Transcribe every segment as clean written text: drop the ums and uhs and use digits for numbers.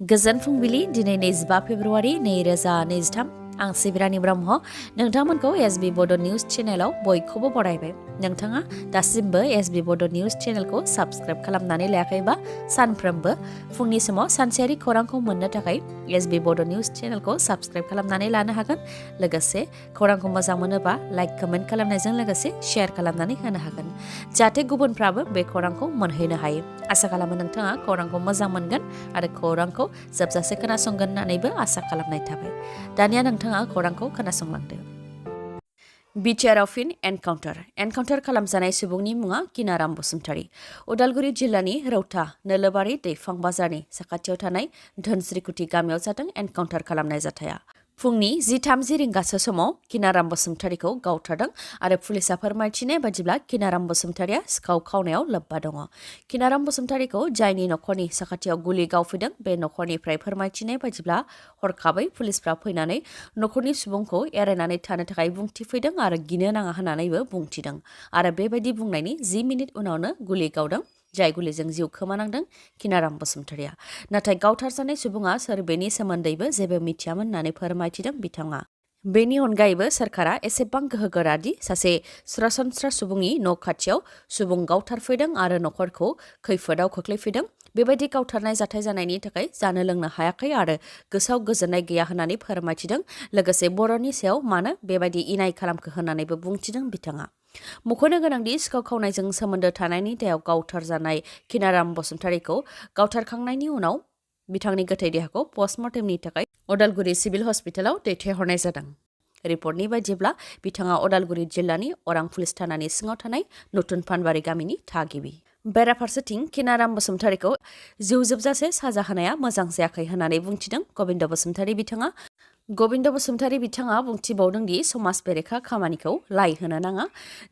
गोजोन फुंबिलि दिनै 25 फेब्रुवारि 2023 आं सिबिरानि ब्रह्म नोंथांमोनखौ SB बड निउज चेनेलाव बयखौबो बरायबाय। नोंथाङा दासिमबो SB बड निउज चेनेलखौ साबस्क्राइब खालामनानै लायाखैबा सानफ्रोमबो फुंनि समाव सानसेयारि खौरांखौ मोननो थाखाय SB बड निउज चेनेलखौ साबस्क्राइब खालामनानै लानो हागोन। लोगोसे खौरांखौ मोजां मोनोबा लाइक कमेन्ट खालामनायजों लोगोसे शेयार खालामनानै होनो हागोन जाहाथे गुबुनफ्राबो बे खौरांखौ मोनहैनो हायो। आसा खालामो नोंथाङा खौरांखौ मोजां मोनगोन आरो खौरांखौ जोबजासे खोनासंगोन होननानैबो आसा खालामनाय थाबाय। दानिया नोंथाङा खौरांखौ खोनासंलांदो। बिटिआरआव फिन एनकाउन्टार खालामजानाय सुबुंनि मुङा किनाराम बसुमतारी। उदालगुरि जिल्लानि रौता नोलोबारि दैफां बाजारनि साखाथियाव थानाय धोनस्रिकुटी गामियाव जादों एनकाउन्टार खालामनाय जाथाया। फुंनि 10:30 रिंगासो समाव किनाराम बसुमतारीखौ गावथारदों आरो पुलिसा फोरमायथिनाय बायदिब्ला किनाराम बसुमतारीया सिखाव खावनायाव लोब्बा दङ। किनाराम बसुमतारीखौ जायनि नखरनि साखाथियाव गुलि गावफैदों बे नखरनिफ्राय फोरमायथिनाय बायदिब्ला हरखाबै पुलिसफ्रा फैनानै नखरनि सुबुंखौ एरायनानै थानो थाखाय बुंथिफैदों आरो गिनो नाङा होननानैबो बुंथिदों आरो बेबायदि बुंनायनि 10 मिनिट उनावनो गुलि गावदों। जाय गुलिजों जिउ खोमानांदों किनाराम बसुमतारीया। नाथाय गावथारजानाय सुबुङा सोर बेनि सोमोन्दैबो जेबो मिथियामोन होननानै फोरमायथिदों बिथाङा। बेनि अनगायैबो सरकारा एसेबां गोहोगोरा दि सासे सरासनस्रा सुबुंनि न' खाथियाव सुबुं गावथारफैदों आरो नखरखौ खैफोदाव खोख्लैफैदों। बेबायदि गावथारनाय जाथाय जानायनि थाखाय जानो लोंनो हायाखै आरो गोसोआव गोजोननाय गैया होननानै फोरमायथिदों। लोगोसे बर'नि सायाव मानो बेबायदि इनाय खालामखो होननानैबो बुंथिदों बिथाङा। मख'नो गोनांदि सिखाव खावनायजों सोमोन्दो थानायनि दायाव गावथारजानाय किनाराम बसुमतारीखौ गावथारखांनायनि उनाव बिथांनि गोथै देहाखौ पस्टमर्टेमनि थाखाय उदालगुरि सिभिल हस्पिटालाव दैथायहरनाय जादों। रिपर्टनि बायदिब्ला बिथाङा उदालगुरि जिल्लानि अरां पुलिस थानानि सिङाव थानाय नतुन फानबारि गामिनि थागिबि। बेराफारसेथिं किनाराम बसुमतारीखौ जिउ जोबजासे साजा होनाया मोजां जायाखै होननानै बुंथिदों गबिन्द बसुमतारी बिथाङा। गबिन्द बसुमतारी बिथाङा बुंथिबावदों दि समाज बेरेखा खामानिखौ लाइ होनो नाङा।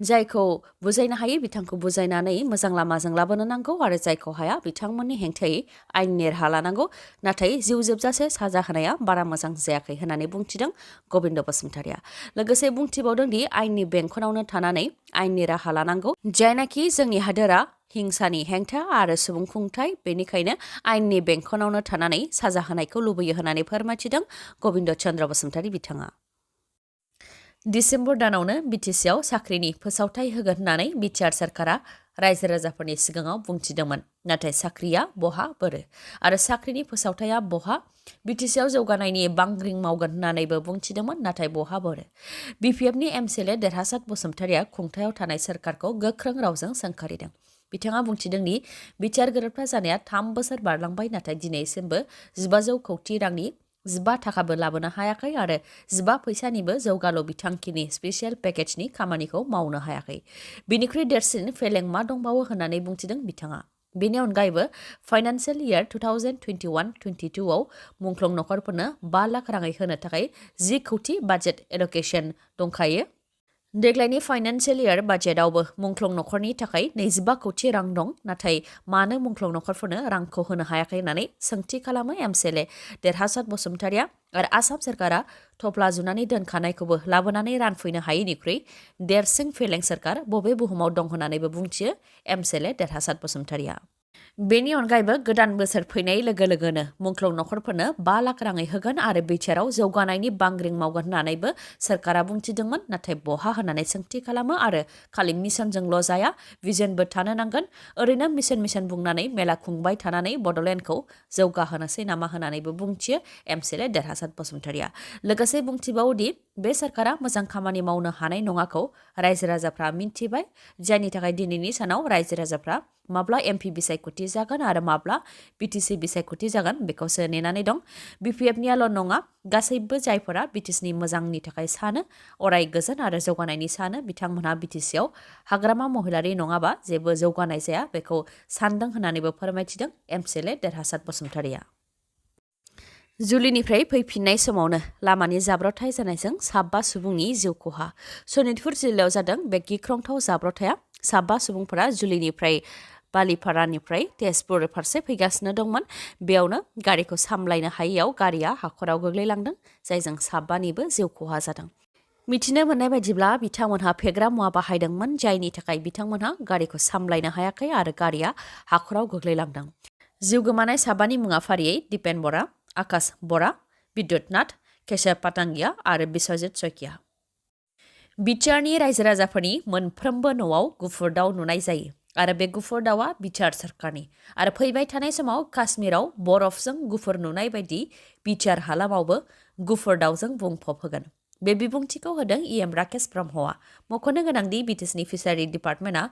जायखौ बुजायनो हायो बिथांखौ बुजायनानै मोजां लामाजों लाबोनो नांगौ आरो जायखौ हाया बिथांमोननि हेंथायै आयेननि राहा लानांगौ। नाथाय जिउ जोबजासे साजा होनाया बारा मोजां जायाखै होननानै बुंथिदों गबिन्द बसुमतारीया। लोगोसे बुंथिबावदों दि आयेननि बेंखनावनो थानानै आयेननि राहा लानांगौ। जायनाखि जोंनि हादोरा हिंसानि हेंथा आरो सुबुं खुंथाय बेनिखायनो आयेननि बेंखनावनो थानानै साजा होनायखौ लुबैयो होननानै फोरमायथिदों गबिन्द चन्द्र बसुमतारी बिथाङा। डिसेम्बर दानावनो बिटिसिआव साख्रिनि फोसावथाय होगोन होननानै बिटिआर सरकारा रायजो राजाफोरनि सिगाङाव बुंथिदोंमोन। नाथाय साख्रिया बहा बोरो आरो साख्रिनि फोसावथाया बहा? बिटिसिआव जौगानायनि बांग्रिं मावगोन होननानैबो बुंथिदोंमोन। नाथाय बहा बोरो? बिपिएफनि एमसिएलए देरहासात बसुमतारीया खुंथायाव थानाय सरकारखौ गोख्रों रावजों सोंखारिदों। बिथाङा बुंथिदों दि बिटिआर गोरोबथा जानाया 3 बोसोर बारलांबाय नाथाय दिनैसिमबो 1500 कौटि रांनि 15 थाखाबो लाबोनो हायाखै आरो 15 फैसानिबो जौगालु बिथांखिनि स्पेसियेल पेकेजनि खामानिखौ मावनो हायाखै। बिनिख्रुइ देरसिन फेलें मा दंबावो होननानै बुंथिदों बिथाङा। बेनि अनगायैबो फाइनान्सियेल इयार 2021-22 आव मुंख्लं नखरफोरनो 5 लाख राङै होनो थाखाय 10 कौटि बाजेट एल'केशन दंखायो। देग्लायनि फाइनान्सियेल इयार बाजेटआवबो मुंख्लं नखरनि थाखाय 25 कौटि रां दं। नाथाय मानो मुंख्लं नखरफोरनो रांखौ होनो हायाखै होननानै सोंथि खालामो एमसिएलए देरहासात बसुमतारीया। आरो आसाम सरकारा थफ्ला जुनानै दोनखानायखौबो लाबोनानै रानफैनो हायैनिख्रुइ देरसिन फेलें सरकार बबे बुहुमाव दं होननानैबो बुंथियो एमसिएलए देरहासात बसुमतारीया। बेनि अनगायैबो गोदान बोसोर फैनाय लोगो लोगोनो मुंख्लं नखरफोरनो 5 लाख राङै होगोन आरो बिटिआरआव जौगानायनि बांग्रिं मावगोन होननानैबो सरकारा बुंथिदोंमोन। नाथाय बहा होननानै सोंथि खालामो आरो खालि मिशनजोंल' जाया भिजनबो थानो नांगोन। ओरैनो मिशन बुंनानै मेला खुंबाय थानानै बड'लेण्डखौ जौगाहोनोसै नामा होननानैबो बुंथियो एमसिएलए देरहासात बसुमतारीया। लोगोसे बुंथिबावोदि बे सरकारा मोजां खामानि मावनो हानाय नङाखौ रायजो राजाफ्रा मिन्थिबाय। जायनि थाखाय दिनैनि सानाव रायजो राजाफ्रा माब्ला एमपि बिसायख'थि जागोन आरो माब्ला बिटिसि बिसायख'थि जागोन बेखौसो नेनानै दं। बिपिएफनियाल' नङा गासैबो जायफोरा बिटिसिनि मोजांनि थाखाय सानो अराय गोजोन आरो जौगानायनि सानो बिथांमोनहा बिटिसिआव हाग्रामा महिलारि नङाबा जेबो जौगानाय जाया बेखौ सानदों होननानैबो फोरमायथिदों एमसिएलए देरहासात बसुमतारीया। जुलिनिफ्राय फैफिननाय समावनो लामानि जाब्रबथाय जानायजों 15 सुबुंनि जिउ खहा। सनितपुर जिल्लायाव जादों बे गिख्रंथाव जाब्रबथाया। 15 सुबुंफोरा जुलिनिफ्राय बालिपारानिफ्राय तेजपुर फारसे फैगासिनो दंमोन। बेयावनो गारिखौ सामलायनो हायैयाव गारिया हाखराव गोग्लैलांदों जायजों 15निबो जिउ खहा जादों। मिथिनो मोननाय बायदिब्ला बिथांमोनहा फेग्रा मुवा बाहायदोंमोन जायनि थाखाय बिथांमोनहा गारिखौ सामलायनो हायाखै आरो गारिया हाखराव गोग्लैलांदों। जिउ गोमानाय साबानि मुङा फारियै दिपेन बरा, आकाश बरा, बिद्युत नाथ, केशव पाटांगिया आरो बिश्वजित शइकिया। बिटिआरनि रायजो राजाफोरनि मोनफ्रोमबो न'आव गुफुर दाउ नुनाय जायो आरो बे गुफुर दाउआ बिटिआर सरकारनि आरो फैबाय थानाय समाव काश्मीराव बरफजों गुफुर नुनाय बायदि बिटिआर हालामावबो गुफुर दाउजों बुंफब होगोन। बे बिबुंथिखौ होदों राकेश ब्रह्मआ। मख'नो गोनांदि बिटिसिनि फिसारि डिपार्टमेन्टआ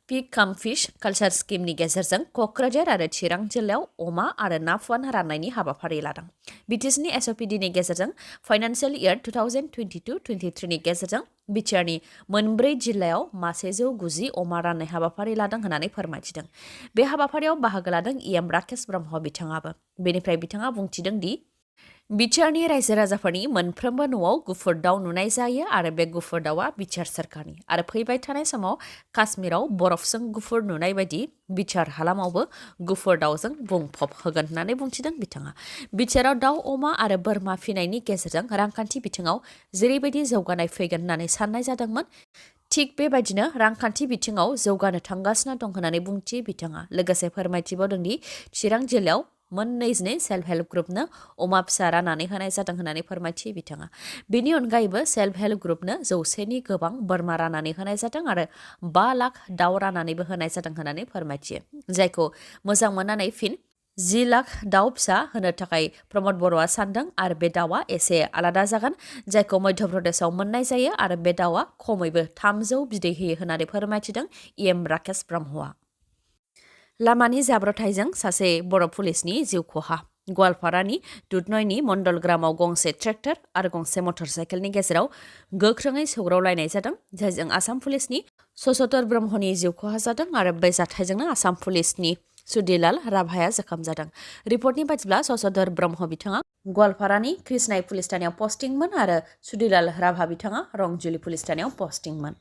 पिक काम फिश कालचार स्किमनि गेजेरजों क'क्राझार आरो चिरां जिल्लायाव अमा आरो ना फुवान राननायनि हाबाफारि लादों। बिटिसिनि एसअपिडिनि गेजेरजों फाइनान्सियेल इयार 2022-23 नि गेजेरजों बिटिआरनि मोनब्रै जिल्लायाव 190 अमा राननाय हाबाफारि लादों होननानै फोरमायथिदों। बे हाबाफारियाव बाहागो लादों राकेश ब्रह्म बिथाङाबो। बेनिफ्राय बिथाङा बुंथिदों दि बिटिआरनि रायजो राजाफोरनि मोनफ्रोमबो न'आव गुफुर दाउ नुनाय जायो आरो बे गुफुर दाउआ बिटिआर सरकारनि आरो फैबाय थानाय समाव काश्मीराव बरफजों गुफुर नुनाय बायदि बिटिआर हालामावबो गुफुर दाउजों बुंफब होगोन होननानै बुंथिदों बिथाङा। बिटिआराव दाउ अमा आरो बोरमा फिनायनि गेजेरजों रांखान्थि बिथिङाव जेरैबायदि जौगानाय फैगोन होननानै साननाय जादोंमोन, थिग बेबायदिनो रांखान्थि बिथिङाव जौगानो थांगासिनो दं होननानै बुंथियो बिथाङा। लोगोसे फोरमायथिबावदोंदि चिरां जिल्लायाव मोन 22 सेल्फ हेल्प ग्रुपनो अमा फिसा राननानै होनाय जादों होननानै फोरमायथियो बिथाङा। बेनि अनगायैबो सेल्फ हेल्प ग्रुपनो 100नि गोबां बोरमा राननानै होनाय जादों आरो 5 लाख दाउ राननानैबो होनाय जादों होननानै फोरमायथियो। जायखौ मोजां मोननानै फिन 10 लाख दाउ फिसा होनो थाखाय प्रमद बर'आ सानदों आरो बे दाउआ एसे आलादा जागोन, जायखौ मध्य प्रदेशआव मोननाय जायो आरो बे दाउआ खमैबो 300 बिदै होयो होननानै फोरमायथिदों राकेश ब्रह्मआ। लामानि जाब्रबथायजों सासे बर' पुलिसनि जिउ खहा। गवालपारानि दुधनयनि मण्डल ग्रामाव गंसे ट्रेक्टर आरो गंसे मटरसाइकेलनि गेजेराव गोख्रोङै सौग्रावलायनाय जादों, जायजों आसाम पुलिसनि सशतर ब्रह्मनि जिउ खहा जादों आरो बे जाथायजोंनो आसाम पुलिसनि सुदिलाल राभाया जखम जादों। रिपर्टनि बायदिब्ला सशतर ब्रह्म बिथाङा गवालपारानि कृष्णाय पुलिस थानायाव पस्टिंमोन आरो सुदिलाल राभा बिथाङा रंजुली पुलिस थानायाव पस्टिंमोन।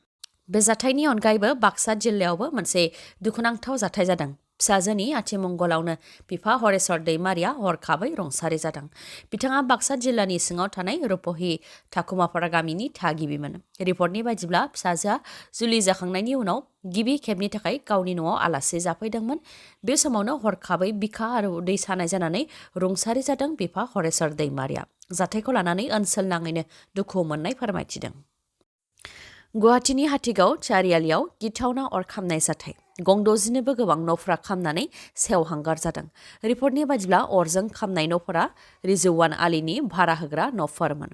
बे जाथायनि अनगायैबो बाक्सा जिल्लायावबो मोनसे दुखुनांथाव जाथाय जादों। फिसाजोनि आथिमंगलावनो बिफा हरेश्वर दैमारिया हरखाबै रुंसारि जादों। बिथाङा बाक्सा जिल्लानि सिङाव थानाय रुपहि थाकुमापारा गामिनि थागिबिमोन। रिपर्टनि बायदिब्ला फिसाजोआ जुलि जाखांनायनि उनाव गिबि खेबनि थाखाय गावनि न'आव आलासि जाफैदोंमोन। बे समावनो हरखाबै बिखा आरो उदै सानाय जानानै रुंसारि जादों बिफा हरेश्वर दैमारिया। जाथायखौ लानानै ओनसोल नाङैनो दुखु मोननाय फोरमायथिदों। गुवाहाटीनि हाथिगाव चारियालियाव गिथावना अर खामनाय जाथाय। गं 60निबो गोबां न'फोरा खामनानै सेवहांगार जादों। रिपर्टनि बायदिब्ला अरजों खामनाय न'फोरा रिजवान आलीनि भारा होग्रा न'फोरमोन।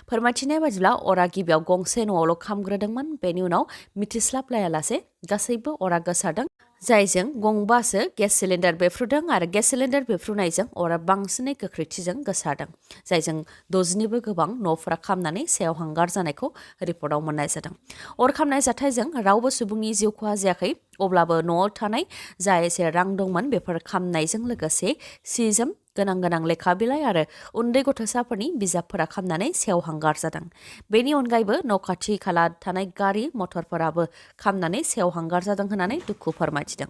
फोरमायथिनाय बायदिब्ला अरा गिबियाव गंसे न'आवल' खामग्रोदोंमोन, बेनि उनाव मिथिस्लाबलायालासे गासैबो अरा गोसारदों, जायजों गंबासो गेस सिलिन्डार बेफ्रुदों आरो गेस सिलिन्डार बेफ्रुनायजों अरा बांसिनै गोख्रैथिजों गोसारदों, जायजों 60निबो गोबां न'फोरा खामनानै सेवहांगार जानायखौ रिपर्टआव मोननाय जादों। अर खामनाय जाथायजों रावबो सुबुंनि जिउ खहा जायाखै, अब्लाबो न'आव थानाय जा एसे रां दंमोन बेफोर खामनायजों लोगोसे सि-जोम, गोनां लेखा बिलाइ आरो उन्दै गथ'साफोरनि बिजाबफोरा खामनानै सेवहांगार जादों। बेनि अनगायैबो न' खाथि खाला थानाय गारि मटरफोराबो खामनानै सेवहांगार जादों होननानै दुखु फोरमायथिदों।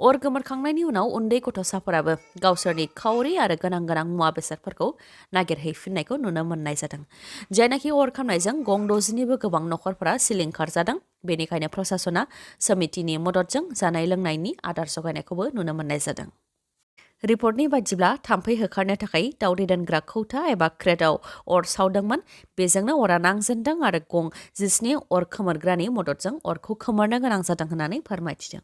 अर गोमोरखांनायनि उनाव उन्दै गथ'साफोराबो गावसोरनि खाउरि आरो गोनां मुवा बेसादफोरखौ नागिरहैफिननायखौ नुनो मोननाय जादों। जायनाखि अर खामनायजों गं 60निबो गोबां न'खरफोरा सिलिंखार जादों। बेनिखायनो प्रशासना समितिनि मददजों जानाय लोंनायनि आदार जगायनायखौबो नुनो मोननाय जादों। रिपर्टनि बायदिब्ला थाम्फै होखारनो थाखाय दावदै दोनग्रा खौथा एबा क्रेटआव अर सावदोंमोन। बेजोंनो अरा नांजेनदों आरो गं 19 अर खोमोरग्रानि मददजों अरखौ खोमोरनो गोनां जादों होननानै फोरमायथिदों।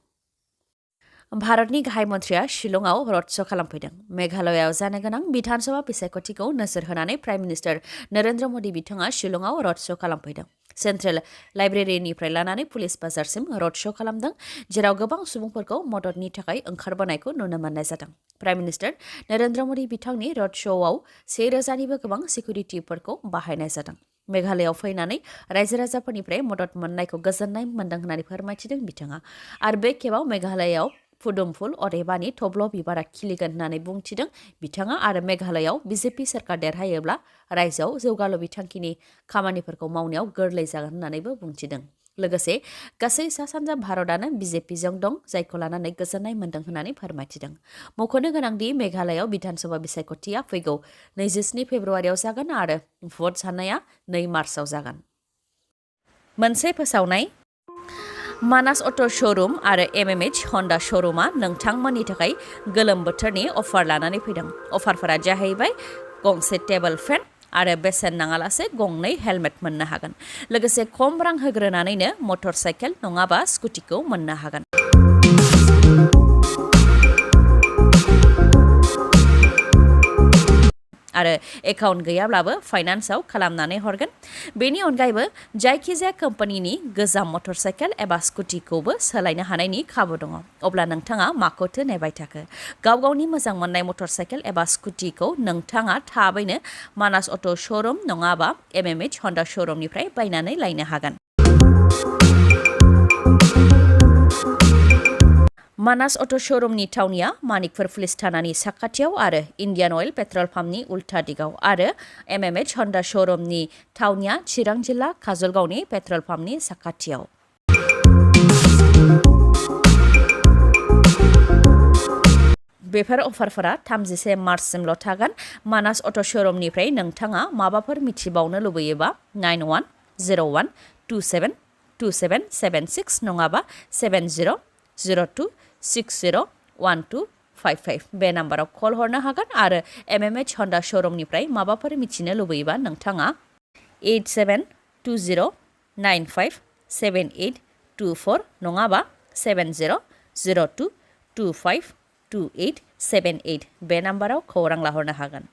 भारतनि गाहाय मन्थ्रिया शिलंआव रड श' खालामफैदों। मेघालयआव जानो गोनां बिधानसभा बिसायख'थिखौ नोजोर होनानै प्राइम मिनिस्टार नरेन्द्र मदि बिथाङा शिलंआव रड श' खालामफैदों। सेन्ट्रेल लाइब्रेरिनिफ्राय लानानै पुलिस बाजारसिम रड श' खालामदों, जेराव गोबां सुबुंफोरखौ मददनि थाखाय ओंखारबोनायखौ नुनो मोननाय जादों। प्राइम मिनिस्टार नरेन्द्र मदि बिथांनि रड श'आव 1000निबो गोबां सिकिउरिटिफोरखौ बाहायनाय जादों। मेघालयआव फैनानै रायजो राजाफोरनिफ्राय मदद मोननायखौ गोजोननाय मोनदों होननानै फोरमायथिदों बिथाङा। आरो बे खेबाव मेघालयआव फुदुमफुल अदेबानि थब्ल' बिबारा खिलिगोन होननानै बुंथिदों बिथाङा आरो मेघालयआव बिजेपि सोरखार देरहायोब्ला रायजोआव जौगालु बिथांखिनि खामानिफोरखौ मावनायाव गोरलै जागोन होननानैबो बुंथिदों। लोगोसे गासै सा सानजा भारतआनो बिजेपिजों दं, जायखौ लानानै गोजोननाय मोनदों होननानै फोरमायथिदों। मख'नो गोनांदि मेघालयआव बिधानसभा बिसायख'थिया फैगौ 27 फेब्रुवारियाव जागोन आरो भट साननाया 2 मार्चआव जागोन। मोनसे फोसावनाय मानास अट' श'रुम आरो MMH हन्डा श'रुमा नोंथांमोननि थाखाय गोलोम बोथोरनि अफार लानानै फैदों। अफारफोरा जाहैबाय गंसे टेबोल फेन आरो बेसेन नाङालासे गंनै हेलमेट मोननो हागोन। लोगोसे खम रां होग्रोनानैनो मटर साइकेल नङाबा स्कुटिखौ मोननो हागोन। आरो एकाउन्ट गैयाब्लाबो फाइनान्सआव खालामनानै हरगोन। बेनि अनगायैबो जायखिजाया कम्पानिनि गोजाम मटर साइकेल एबा स्कुटिखौबो सोलायनो हानायनि खाबु दङ। अब्ला नोंथाङा माखौथो नेबाय थाखो? गाव गावनि मोजां मोननाय मटर साइकेल एबा स्कुटिखौ नोंथाङा थाबैनो मानास अट' श'रुम नङाबा MMH हन्डा श'रुमनिफ्राय बायनानै लायनो हागोन। मानास अट' श'रुमनि थावनिया मानिकपुर पुलिस थानानि साखाथियाव आरो इन्डियान अइल पेट्रल पाम्पनि उल्था दिगाव आरो MMH हन्डा श'रुमनि थावनिया चिरां जिल्ला काजलगावनि पेट्रल पाम्पनि साखाथियाव। बेफोर अफारफोरा 31 मार्चसिमल' थागोन। मानास अट' श'रुमनिफ्राय नोंथाङा माबाफोर मिथिबावनो लुबैयोबा 9101272776 नङाबा 7002601255 बे नाम्बाराव कल हरनो हागोन आरो MMH हन्डा श'रुमनिफ्राय माबाफोर मिथिनो लुबैयोबा नोंथाङा 8720957824 नङाबा 7002252878 बे नाम्बाराव खौरां लाहरनो हागोन।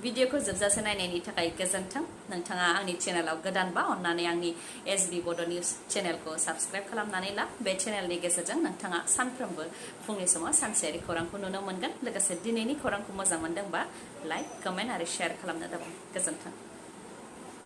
भिडिअखौ जोबजासे नायनायनि थाखाय गोजोन्थों। नोंथाङा आंनि चेनेलाव गोदानबा अन्नानै आंनि SB बड' निउस चेनेलखौ साबस्क्राइब खालामनानै ला। बे चेनेलनि गेजेरजों नोंथाङा सानफ्रोमबो फुंनि समाव सानसेयारि खौरांखौ नुनो मोनगोन। लोगोसे दिनैनि खौरांखौ मोजां मोनदोंबा लाइक, कमेन्ट आरो शेयार खालामनो दाबाव। गोजोन्थों।